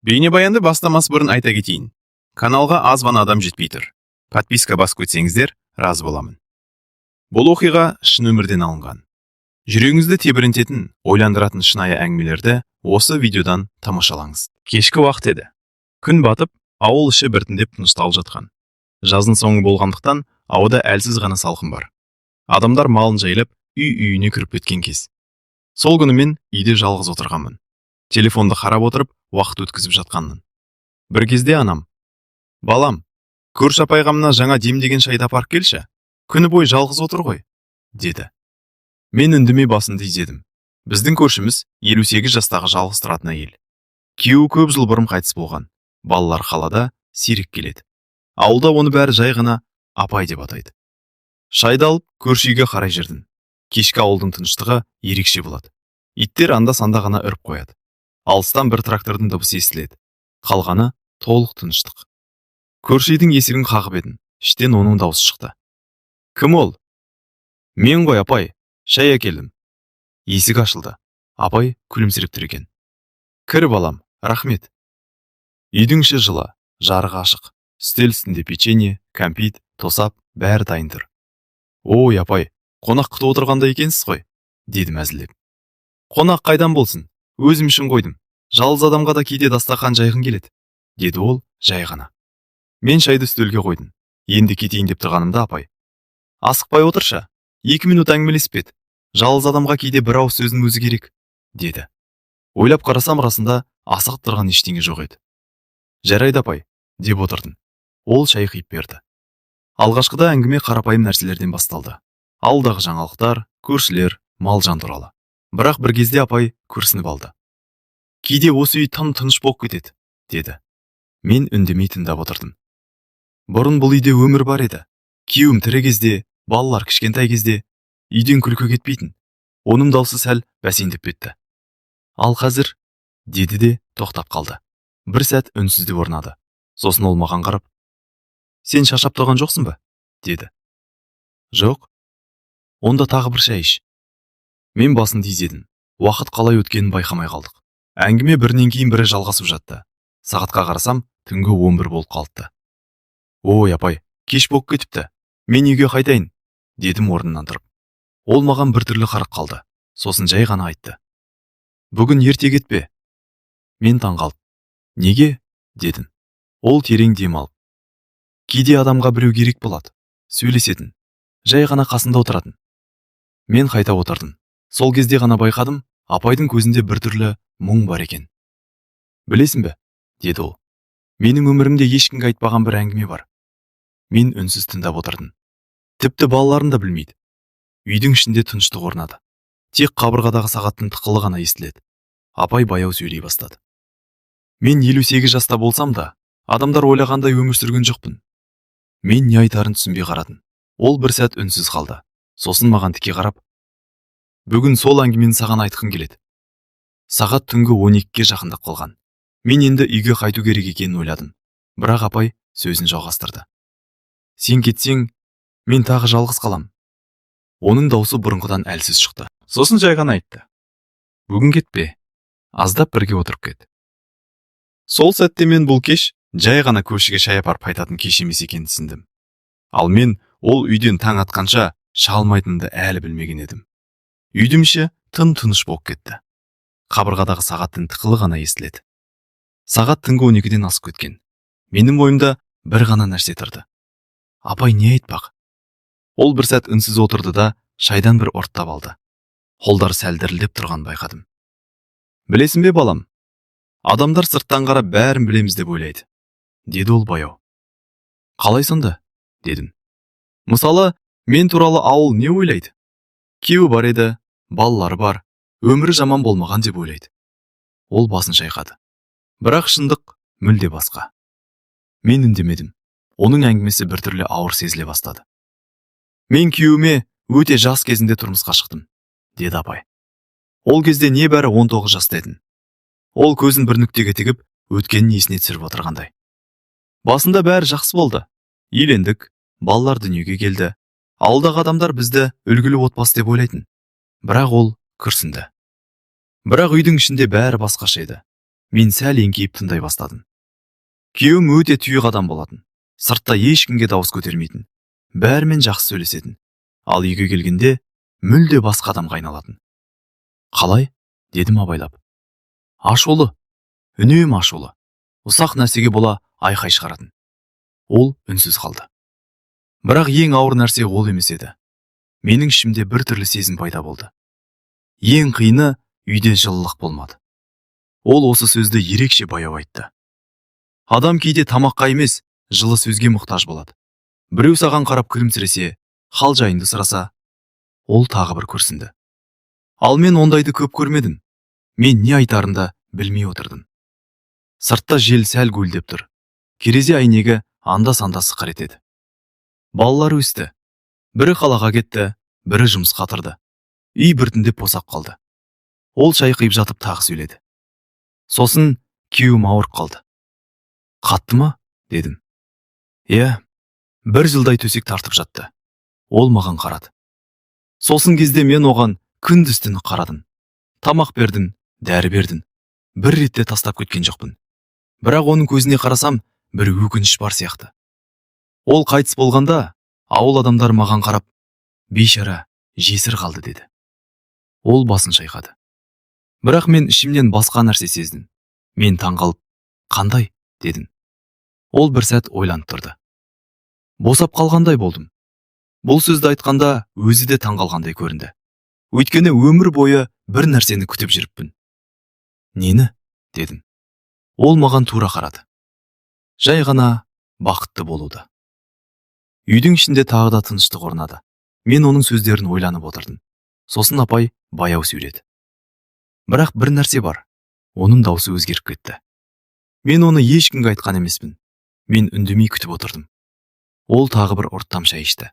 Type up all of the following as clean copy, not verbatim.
Бейнебаянды бастамас бұрын айта кетейін. Каналға аз ғана адам жетпей тұр. Подписка басып кетсеңіздер, разы боламын. Бұл оқиға шын өмірден алынған. Жүрегіңізді тебірентетін, ойландыратын шынайы әңгімелерді осы видеодан тамашалаңыз. Кешкі уақыт еді. Күн батып, ауыл іші біртіндеп тынышталып жатқан. Жаздың соңы болғандықтан, ауада әлсіз ғана салқын бар. Адамдар малын жайлап, үй-үйіне кіріп кеткен кез. Сол күні мен үйде жалғыз отырғанмын. Телефонды қарап отырып, уақыт өткізіп жатқанмын. Бір кезде анам: "Балам, көрші апайға мына жаңа демдеген шайды апарып келші. Күні бойы жалғыз отыр ғой", – деді. Мен үндемей басымды изедім. Біздің көршіміз 58 жастағы жалғыз тұратын әйел. Күйеуі көп жыл бұрын қайтыс болған. Балалар қалада, сирек келеді. Ауылда оны бәрі жай ғана апай деп атайды. Шайды алып, көрші үйге қарай жүрдім. Кешкі ауылдың тыныштығы ерекше болады. Иттер анда-санда ғана үріп қояды. Алыстан бір трактордың дыбысы естіледі. Қалғаны толық тыныштық. Көрші үйдің есігін қағып едім. Іштен оның даусы шықты. "Кім ол?" "Мен ғой, апай, шай әкелдім." Есік ашылды. Апай күлімсіреп тұр екен. "Кір, балам, рахмет." Үйдің іші жылы, жарығы ашық. Үстел үстінде печенье, кәмпит, тосап, бәрі дайын тұр. "Ой, апай, қонақ күтіп отырғандай екенсіз ғой", – дедім әзілдеп. "Қонақ қайдан болсын, өзім үшін қойдым. Жалғыз адамға да кейде дастархан жайғың келеді", – деді ол жай ғана. Мен шайды үстелге қойдым. Енді кетейін деп тұрғанымда апай: "Асықпай отыршы, 2 минут әңгімелесіп кет. Жалғыз адамға кейде бір ауыз сөздің өзі керек", – деді. Ойлап қарасам, расында асығып тұрған ештеңе жоқ еді. "Жарайды, апай", – деп отырдым. Ол шай құйып берді. Алғашқыда әңгіме қарапайым нәрселерден басталды. Ауылдағы жаңалықтар, көршілер, мал-жан туралы. Бірақ бір кезде апай күрсініп алды. "Кейде осы үй тым тыныш болып кетеді", – деді. Мен үндемей тыңдап отырдым. "Бұрын бұл үйде өмір бар еді. Күйеуім тірі кезде, балалар кішкентай кезде үйден күлкі кетпейтін." Оның даусы сәл бәсеңдеп кетті. "Ал қазір", – деді де тоқтап қалды. Бір сәт үнсіздік орнады. Сосын ол маған қарап: "Сен шаршап тұрған жоқсың ба?" – деді. "Жоқ." "Онда тағы бір шай іш." Мен басымды изедім. Уақыт қалай өткенін байқамай қалдық. Әңгіме бірінен кейін бірі жалғасып жатты. Сағатқа қарасам, түнгі 11 болып қалыпты. "Ой, апай, кеш болып кетіпті. Мен үйге қайтайын", – дедім орнымнан тұрып. Ол маған біртүрлі қарап қалды. Сосын жай ғана айтты: "Бүгін ерте кетпе." Мен таңғалып: "Неге?" – дедім. Ол терең дем алып: "Кейде адамға біреу керек болады. Сөйлесетін, жай ғана қасында отыратын." Мен қайта отырдым. Сол кезде ғана байқадым, апайдың көзінде біртүрлі мұң бар екен. "Білесің бе", – деді ол. "Менің өмірімде ешкімге айтпаған бір әңгіме бар." Мен үнсіз тыңдап отырдым. Тіпті балаларым да білмейді. Үйдің ішінде тыныштық орнады. Тек қабырғадағы сағаттың тықылы ғана естіледі. Апай баяу сөйлей бастады. "Мен 58 жаста болсам да, адамдар ойлағандай өмір сүрген жоқпын." Мен не айтарын түсінбей қарадым. Ол бір сәт үнсіз қалды. Сосын маған тіке қарап: "Бүгін сол әңгімені саған айтқым келеді." Сағат түнгі 12-ге жақындап қалған. Мен енді үйге қайту керек екенін ойладым. Бірақ апай сөзін жалғастырды. "Сен кетсең, мен тағы жалғыз қалам." Оның даусы бұрынғыдан әлсіз шықты. Сосын жай ғана айтты: "Бүгін кетпе, аздап бірге отырып кет." Сол сәтте мен бұл кеш жай ғана көршіге шай апарып қайтатын кеш емес екенін түсіндім. Ал мен ол үйден таң атқанша шыға алмайтынымды әлі білмеген едім. Үйдің іші тым тыныш болып кетті. Қабырғадағы сағаттың тықылы ғана естіледі. Сағат түнгі 12-ден асып кеткен. Менің ойымда бір ғана нәрсе тұрды. Апай не айтпақ? Ол бір сәт үнсіз отырды да, шайдан бір ұрттап алды. Қолдары сәл дірілдеп тұрғанын байқадым. "Білесің бе, балам, адамдар сырттан қарап бәрін білеміз деп ойлайды", – деді ол баяу. "Қалай сонда?" – дедім. "Мысалы, мен туралы ауыл не ойлайды? Күйеуі бар еді, балалары бар, өмірі жаман болмаған деп ойлайды." Ол басын шайқады. "Бірақ шындық мүлде басқа." Мен үндемедім. Оның әңгімесі біртүрлі ауыр сезіле бастады. "Мен күйеуіме өте жас кезінде тұрмысқа шықтым", – деді апай. "Ол кезде небәрі 19 жаста едім." Ол көзін бір нүктеге тігіп, өткенін есіне түсіріп отырғандай. "Басында бәрі жақсы болды. Үйлендік, балалар дүниеге келді. Ауылдағы адамдар бізді үлгілі отбасы деп ойлайтын." Бірақ ол күрсінді. "Бірақ үйдің ішінде бәрі басқаша еді. Мен сәл еңкейіп тыңдай бастадым. Күйеуім өте тұйық адам болатын. Сыртта ешкімге дауыс көтермейтін. Бәрімен жақсы сөйлесетін. Ал үйге келгенде мүлде басқа адамға айналатын. Қалай? Дедім абайлап. Ашулы. Үнемі ашулы. Ұсақ нәрсеге бола айқай шығаратын. Ол үнсіз қалды. Бірақ ең ауыр нәрсе ол емес еді. Менің ішімде бір түрлі сезім пайда болды. Ең қиыны, үйде жылылық болмады. Ол осы сөзді ерекше баяу айтты. Адам кейде тамаққа емес, жылы сөзге мұқтаж болады. Біреу саған қарап күлімсіресе, хал жайыңды сұраса. Ол тағы бір күрсінді. Ал мен ондайды көп көрмедім. Мен не айтарымды білмей отырдым. Сыртта жел сәл гуілдеп тұр. Терезе әйнегі анда-санда сықыр етеді. Балалар өсті. Бірі қалаға кетті, бірі жұмысқа тұрды. Үй біртіндеп босап қалды. Ол шай құйып жатып тағы сөйледі. Сосын күйеуім ауырып қалды. Қатты ма? Дедім. Иә, бір жылдай төсек тартып жатты. Ол маған қарады. Сосын кезде мен оған күндіз түні қарадым. Тамақ бердім, дәрі бердім. Бір ретте тастап кеткен жоқпын. Бірақ оның көзіне қарасам, бір өкініш бар сияқты. Ол қайтыс болғанда, ауыл адамдары маған қарап, бейшара, жесір қалды деді. Ол басын шайқады. Бірақ мен ішімнен басқа нәрсе сездім. Мен таңғалып, қандай? Дедім. Ол бір сәт ойланып тұрды. Босап қалғандай болдым. Бұл сөзді айтқанда өзі де таңғалғандай көрінді. Өйткені өмір бойы бір нәрсені күтіп жүріппін. Нені? Дедім. Ол маған тура қарады. Жай ғана бақытты болуды. Үйдің ішінде тағы да тыныштық орнады. Мен оның сөздерін ойланып отырдым. Сосын апай баяу сөйледі. Бірақ бір нәрсе бар. Оның даусы өзгеріп кетті. Мен оны ешкімге айтқан емеспін. Мен үндемей күтіп отырдым. Ол тағы бір ұрттам шай ішті.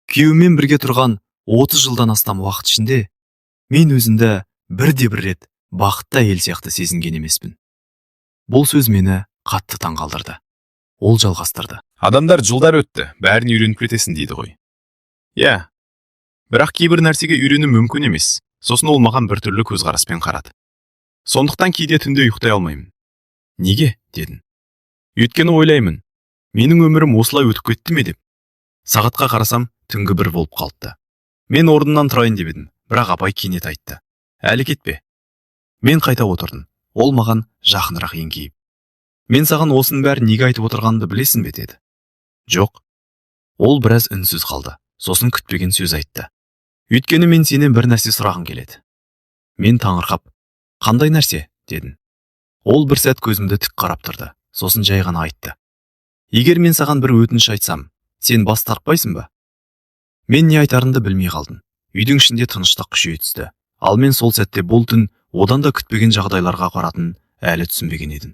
Күйеуіммен бірге тұрған 30 жылдан астам уақыт ішінде мен өзімді бірде бір рет бақытты әйел сияқты сезінген емеспін. Бұл сөз мені қатты таңғалдырды. Ол жалғастырды. Адамдар жылдар өтті, бәрін үйреніп кетесің дейді ғой. Иә. Бірақ кейбір нәрсеге үйрену мүмкін емес. Сосын ол маған біртүрлі көзқараспен қарады. Сондықтан кейде түнде ұйықтай алмаймын. Неге? Дедім. Өйткені ойлаймын, менің өмірім осылай өтіп кетті ме деп. Сағатқа қарасам, түнгі 1 болып қалыпты. Мен орнымнан тұрайын деп едім, бірақ апай кенет айтты. Әлі кетпе. Мен қайта отырдым. Ол маған жақынырақ еңкейіп. Мен саған осының бәрін неге айтып отырғанымды білесің бе, деді. Жоқ. Ол біраз үнсіз қалды. Сосын күтпеген сөз айтты. Өйткені мен сенен бір нәрсе сұрағым келеді. Мен таңырқап, қандай нәрсе? Дедім. Ол бір сәт көзімді тік қарап тұрды. Сосын жай ғана айтты. Егер мен саған бір өтініш айтсам, сен бас тартпайсың ба? Мен не айтарымды білмей қалдым. Үйдің ішінде тыныштық күшейе түсті. Ал мен сол сәтте бұл түн одан да күтпеген жағдайларға апаратынын әлі түсінбеген едім.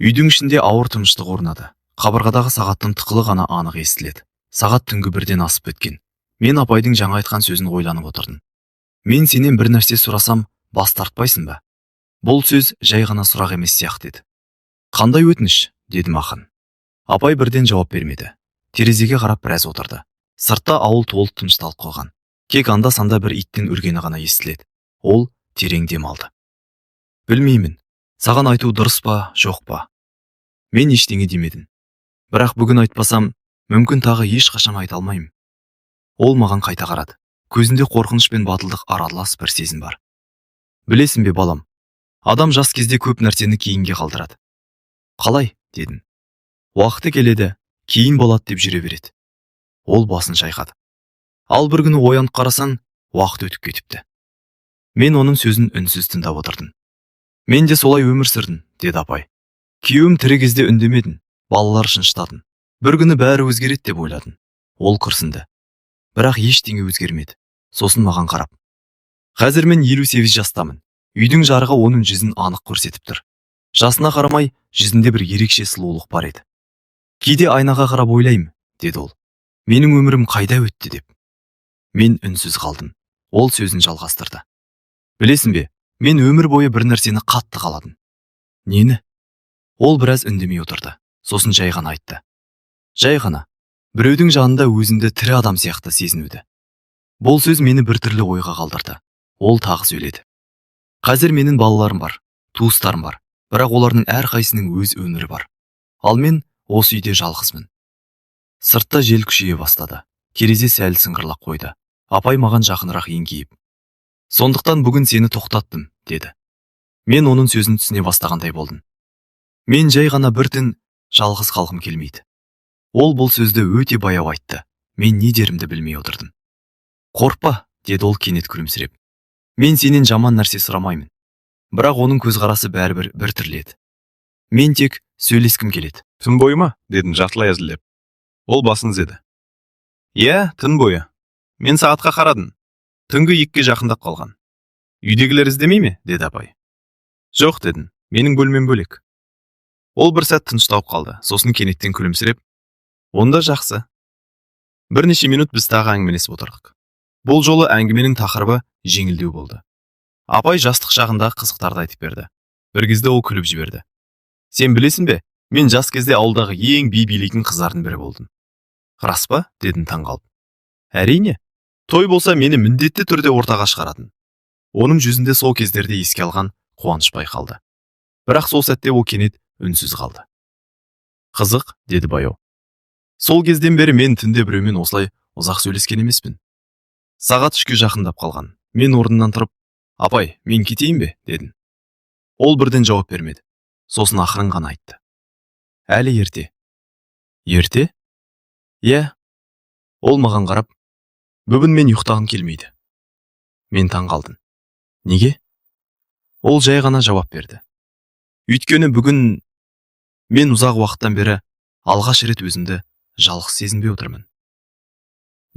Үйдің ішінде ауыр тыныштық орнады. Қабырғадағы сағаттың тықылы ғана анық естіледі. Сағат түнгі 1-ден асып кеткен. Мен апайдың жаңа айтқан сөзін ойланып отырдым. Мен сенен бір нәрсе сұрасам, бас тартпайсың ба? Бұл сөз жай ғана сұрақ емес сияқты еді. Қандай өтініш? Дедім ақырын. Апай бірден жауап бермеді. Терезеге қарап біраз отырды. Сыртта ауыл толық тынышталып қалған. Тек анда-санда бір иттің үргені ғана естіледі. Ол терең дем алды. Білмеймін, саған айту дұрыс па, жоқ па? Мен ештеңе демедім. Бірақ бүгін айтпасам, мүмкін тағы ешқашан айта алмаймын. Ол маған қайта қарады. Көзінде қорқыныш пен батылдық аралас бір сезім бар. Білесің бе, балам, адам жас кезде көп нәрсені кейінге қалдырады. Қалай? Дедім. Уақыты келеді, кейін болады деп жүре береді. Ол басын шайқады. Ал бір күні оянып қарасаң, уақыт өтіп кетіпті. Мен оның сөзін үнсіз тыңдап отырдым. Мен де солай өмір сүрдім, деді апай. Күйеуім тірі кезде үндемедім, балалар үшін шыдадым. Бір күні бәрі өзгереді деп ойладым. Ол күрсінді. Бірақ ештеңе өзгермеді. Сосын маған қарап. Қазір мен 58 жастамын. Үйдің жарығы оның жүзін анық көрсетіп тұр. Жасына қарамай, жүзінде бір ерекше сұлулық бар еді. Кейде айнаға қарап ойлаймын, деді ол. Менің өмірім қайда өтті деп. Мен үнсіз қалдым. Ол сөзін жалғастырды. Білесің бе, мен өмір бойы бір нәрсені қатты қаладым. Нені? Ол біраз үндемей отырды. Сосын жай ғана айтты. Жай ғана, біреудің жанында өзімді тірі адам сияқты сезінуді. Бұл сөз мені біртүрлі ойға қалдырды. Ол тағы сөйледі. Қазір менің балаларым бар, туыстарым бар. Бірақ олардың әрқайсының өз өмірі бар. Ал мен осы үйде жалғызбын. Сыртта жел күшейе бастады. Терезе сәл сыңғырлап қойды. Апай маған жақынырақ еңкейіп: «Сондықтан бүгін сені тоқтаттым», – деді. Мен оның сөзін түсіне бастағандай болдым. Мен жай ғана бір түн жалғыз қалғым келмейді. Ол бұл сөзді өте баяу айтты. Мен не дерімді білмей отырдым. «Қорықпа», – деді ол кенет күлімсіреп. «Мен сенен жаман нәрсе сұрамаймын». Бірақ оның көзқарасы бәрібір біртүрлі еді. «Мен тек сөйлескім келеді». «Түн бойы ма?» – дедім жартылай әзілдеп. Ол басын изеді. «Иә, түн бойы». Мен сағатқа қарадым. Түнгі 2-ге жақындап қалған. «Үйдегілер іздемей ме?» – деді апай. «Жоқ», – дедім. «Менің бөлмем бөлек». Ол бір сәт тынышталып қалды. Сосын кенеттен күлімсіреп: «Онда жақсы». Бірнеше минут біз тағы әңгімелесіп отырдық. Бұл жолы әңгіменің тақырыбы жеңілдеу болды. Апай жастық шағындағы қызықтарды айтып берді. Бір кезде ол күліп жіберді: «Сен білесің бе, мен жас кезде ауылдағы ең би билейтін қыздардың бірі болдым». «Рас па?» – дедім таңғалып. «Әрине. Той болса, мені міндетті түрде ортаға шығаратын». Оның жүзінде сол кездерде еске алған қуаныш байқалды. Бірақ сол сәтте ол кенет үнсіз қалды. «Қызық», – деді баяу. «Сол кезден бері мен түнде біреумен осылай ұзақ сөйлескен емеспін». Сағат 3-ке жақындап қалған. Мен орнымнан тұрып: «Апай, мен кетейін бе?» – дедім. Ол бірден жауап бермеді. Сосын ақырын ғана айтты: «Әлі ерте». «Ерте?» «Иә». Ол маған қарап: «Бүгін мен ұйықтағым келмейді». Мен таң қалдым. «Неге?» Ол жай ғана жауап берді: «Өйткені бүгін мен ұзақ уақыттан бері алғаш рет өзімді жалғыз сезінбей отырмын».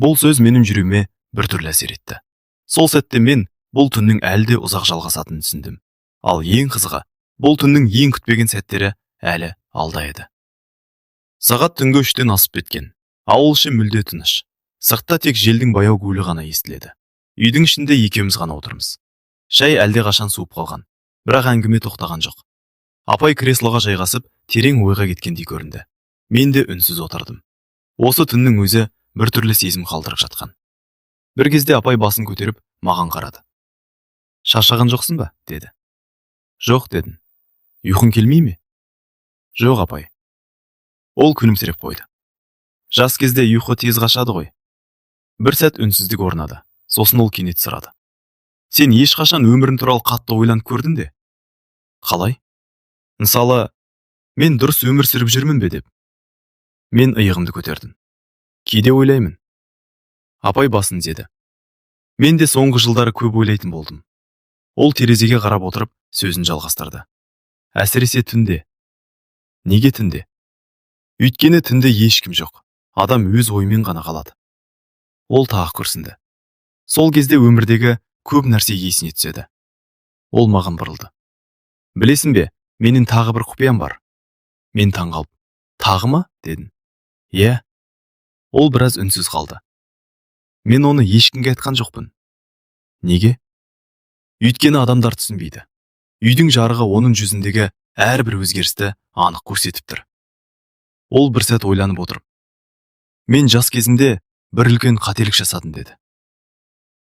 Бұл сөз менің жүрегіме біртүрлі әсер етті. Сол сәтте мен бұл түннің әлі де ұзақ жалғасатынын түсіндім. Ал ең қызығы, бұл түннің ең күтпеген сәттері әлі алда еді. Сағат түнгі 3-тен асып кеткен. Ауыл іші мүлде тыныш. Сыртта тек желдің баяу гуілі ғана естіледі. Үйдің ішінде екеуміз ғана отырмыз. Шай әлдеқашан суып қалған, бірақ әңгіме тоқтаған жоқ. Апай креслоға жайғасып, терең ойға кеткендей көрінді. Мен де үнсіз отырдым. Осы түннің өзі біртүрлі сезім қалдырып жатқан. Бір кезде апай басын көтеріп маған қарады. «Шаршаған жоқсың ба?» – деді. «Жоқ», – дедім. «Ұйқың келмей ме?» «Жоқ, апай». Ол күлімсіреп қойды. «Жас кезде ұйқы тез қашады ғой». Бір сәт үнсіздік орнады. Сосын ол кенет сұрады: «Сен ешқашан өмірің туралы қатты ойланып көрдің де?» «Қалай?» «Мысалы, мен дұрыс өмір сүріп жүрмін бе деп». Мен иығымды көтердім. «Кейде ойлаймын». Апай басын изеді. «Мен де соңғы жылдары көп ойлайтын болдым». Ол терезеге қарап отырып сөзін жалғастырды: «Әсіресе түнде». «Неге түнде?» «Өйткені түнде ешкім жоқ. Адам өз ойымен ғана қалады». Ол тағы күрсінді. «Сол кезде өмірдегі көп нәрсе есіне түседі». Ол маған бұрылды: «Білесің бе, менің тағы бір құпиям бар». Мен таңғалып: «Тағы ма?» – дедім. «Иә». Ол біраз үнсіз қалды. «Мен оны ешкімге айтқан жоқпын». «Неге?» «Өйткені адамдар түсінбейді». Үйдің жарығы оның жүзіндегі әрбір өзгерісті анық көрсетіп тұр. Ол бір сәт ойланып отырып: «Мен жас кезімде бір үлкен қателік жасадым», – деді.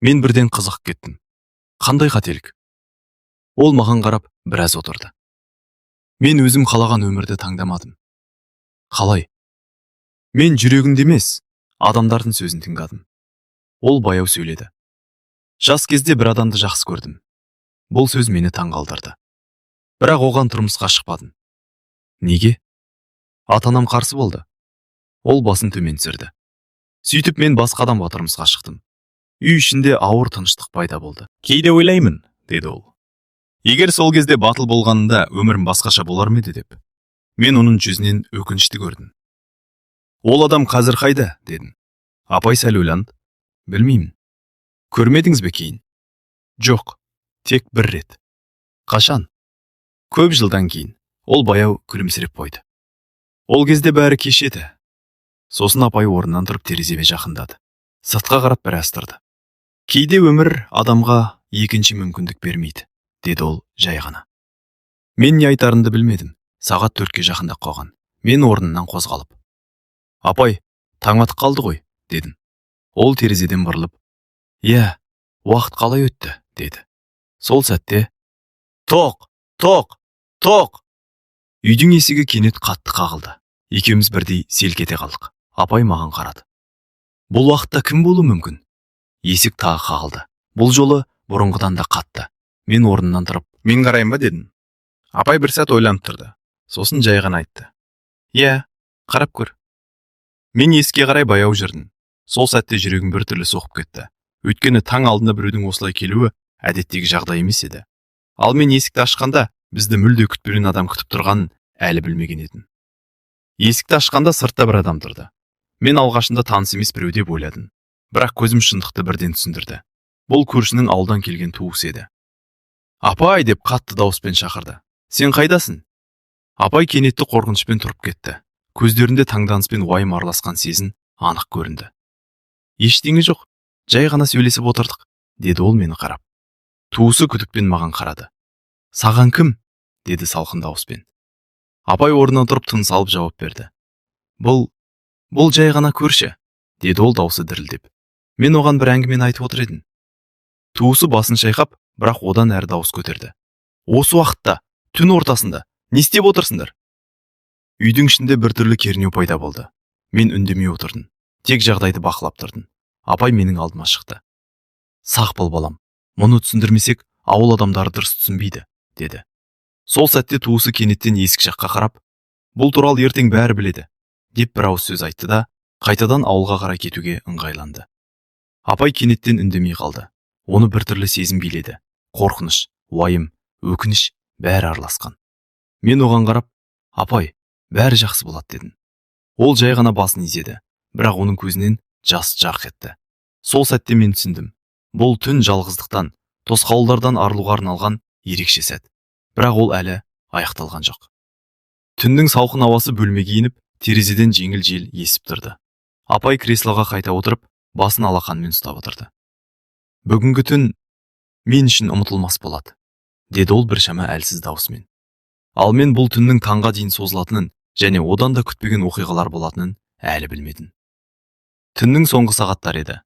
Мен бірден қызығып кеттім. «Қандай қателік?» Ол маған қарап біраз отырды. «Мен өзім қалаған өмірді таңдамадым». «Қалай?» «Мен жүрегімді емес, адамдардың сөзін тыңдадым». Ол баяу сөйледі. «Жас кезде бір адамды жақсы көрдім. Бұл сөз мені таңғалдырды. Бірақ оған тұрмысқа шықпадым». «Неге?» «Ата анам қарсы болды». Ол басын төмен түсірді. «Сөйтіп мен басқа адамға тұрмысқа шықтым». Үй ішінде ауыр тыныштық пайда болды. «Кейде ойлаймын, – деді ол. – Егер сол кезде батыл болғанында, өмірім басқаша болар ма еді деп». Мен оның жүзінен өкінішті көрдім. «Ол адам қазір қайда?» – дедім. Апай сәл ойланды. «Білмеймін». «Көрмедіңіз бе кейін?» «Жоқ, тек бір рет». «Қашан?» «Көп жылдан кейін». Ол баяу күлімсіреп қойды. «Ол кезде бәрі кеш еді». Сосын апай орнынан тұрып, терезеге жақындады. Сыртқа қарап біраз тұрды. «Кейде өмір адамға екінші мүмкіндік бермейді», – деді ол жай ғана. Мен не айтарымды білмедім. Сағат 4-ке жақындап қалған. Мен орнымнан қозғалып: «Апай, таң атып қалды ғой», – дедім. Ол терезеден бұрылып: «Иә, уақыт қалай өтті», – деді. Сол сәтте: «Тоқ, тоқ, Тоқ!» Үйдің есігі кенет қатты қағылды. Екеуміз бірдей селк ете қалдық. Апай маған қарады. Бұл уақытта кім болуы мүмкін? Есік тағы қағылды. Бұл жолы бұрынғыдан да қатты. Мен орнымнан тұрып, «Мен қарайын ба?» дедім. Апай бір сәт ойланып тұрды. Сосын жай ғана айтты: «Иә, қарап көр». Мен есікке қарай баяу жүрдім. Сол сәтте жүрегім біртүрлі соғып кетті. Өйткені таң алдында біреудің осылай келуі әдеттегі жағдай емес еді. Ал мен есікті ашқанда, бізді мүлде күтпеген адам күтіп тұрғанын әлі білмеген едім. Есікті ашқанда сыртта бір адам тұрды. Мен алғашында таныс емес біреу деп ойладым. Бірақ көзім шындықты бірден түсіндірді. Бұл көршінің ауылдан келген туысы еді. «Апай!» деп қатты дауыспен шақырды. «Сен қайдасың?» Апай кенетті қорқынышпен тұрып кетті. Көздерінде таңданыс пен уайым араласқан сезім анық көрінді. «Ештеңе жоқ, жай ғана сөйлесіп отырдық», деді ол мені қарап. Туысы күдікпен маған қарады. «Саған кім?» деді салқын дауыспен. Апай орнынан тұрып, тыныс алып жауап берді. Бұл жай ғана көрші», деді ол даусы дірілдеп. «Мен оған бір әңгімені айтып отыр едім». Туысы басын шайқап, бірақ одан әрі дауыс көтерді. «Осы уақытта, түн ортасында не істеп отырсыңдар?» Үйдің ішінде біртүрлі кернеу пайда болды. Мен үндемей отырдым. Тек жағдайды бақылап тұрдым. Апай менің алдыма шықты. «Сақ бол, балам. Мұны түсіндірмесек, ауыл адамдары дұрыс түсінбейді», деді. Сол сәтте туысы кенеттен есік жаққа қарап, «Бұл туралы ертең бәрі біледі», деп бір ауыз сөз айтты да, қайтадан ауылға қарай кетуге ыңғайланды. Апай кенеттен үндемей қалды. Оны біртүрлі сезім биледі. Қорқыныш, уайым, өкініш бәрі араласқан. Мен оған қарап, «Апай, бәрі жақсы болады», дедім. Ол жай ғана басын изеді, бірақ оның көзінен жас жарқ етті. Сол сәтте мен түсіндім. Бұл түн жалғыздықтан, тосқауылдардан арылуға арналған ерекше сәт. Бірақ ол әлі аяқталған жоқ. Түннің салқын ауасы бөлмеге еніп, терезеден жеңіл жел есіп тұрды. Апай креслоға қайта отырып, басын алақанымен ұстап отырды. «Бүгінгі түн мен үшін ұмытылмас болады», деді ол біршама әлсіз даусымен. Ал мен бұл түннің таңға дейін созылатынын және одан да күтпеген оқиғалар болатынын әлі білмедім. Түннің соңғы сағаттары еді.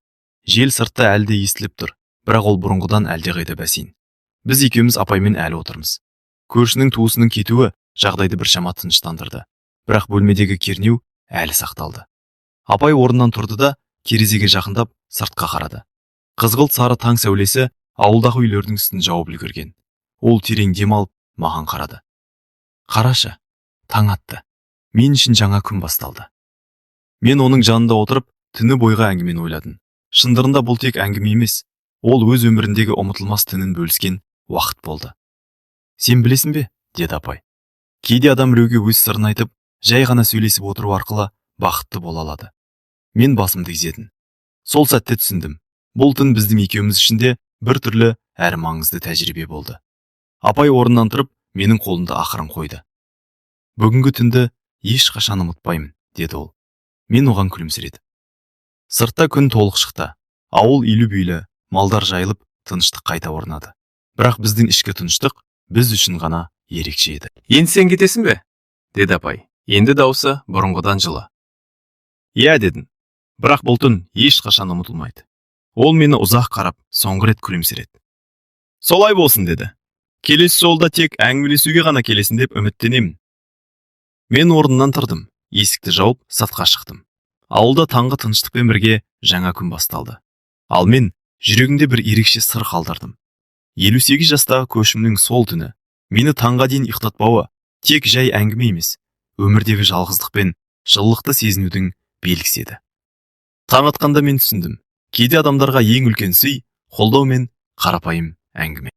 Жел сыртта әлі де естіліп тұр, бірақ ол бұрынғыдан әлдеқайда бәсең. Біз екеуміз апаймен әлі отырмыз. Көршінің туысының кетуі жағдайды біршама тыныштандырды. Бірақ бөлмедегі кернеу әлі сақталды. Апай орнынан тұрды да, терезеге жақындап, сыртқа қарады. Қызғылт сары таң сәулесі ауылдағы үйлердің үстін жауып үлгерген. Ол терең дем алып, маған қарады. «Қарашы, таң атты. Мен үшін жаңа күн басталды». Мен оның жанында отырып, түні бойғы әңгімені ойладым. Шындығында бұл тек әңгіме емес, ол өз өміріндегі ұмытылмас түнін бөліскен уақыт болды. «Сен білесің бе?» деді апай. «Кейде адам біреуге өз сырын айтып, жай ғана сөйлесіп отыру арқылы бақытты бола алады». Мен басымды изедім. Сол сәтте түсіндім. Бұл түн біздің екеуміз үшін де бір түрлі әрі маңызды тәжірибе болды. Апай орнынан тұрып, менің қолымды ақырын қойды. «Бүгінгі түнді ешқашан ұмытпаймын», деді ол. Мен оған күлімсіредім. Сыртта күн толық шықты. Ауыл үйлі-бүйлі, малдар жайылып, тыныштық қайта орнады. Бірақ біздің ішкі тыныштық біз үшін ғана ерекше еді. «Енді сен кетесің бе?» деді апай. Енді даусы бұрынғыдан жылы. «Иә», дедім. «Бірақ бұл түн ешқашан ұмытылмайды». Ол мені ұзақ қарап, соңғы рет күлімсіреді. «Солай болсын», деді. «Келесі жолда тек әңгімелесуге ғана келесің деп үміттенемін». Мен орнымнан тұрдым, есікті жауып, сыртқа шықтым. Ауылда таңғы тыныштықпен бірге жаңа күн басталды. Ал мен жүрегімде бір ерекше сыр қалдырдым. 58 жастағы көршімнің сол түні мені таңға дейін ұйықтатпауы тек жай әңгіме емес, өмірдегі жалғыздық пен жылылықты сезінудің белгісі еді. Таң атқанда мен түсіндім. Кейде адамдарға ең үлкен сый – қолдау мен қарапайым әңгіме.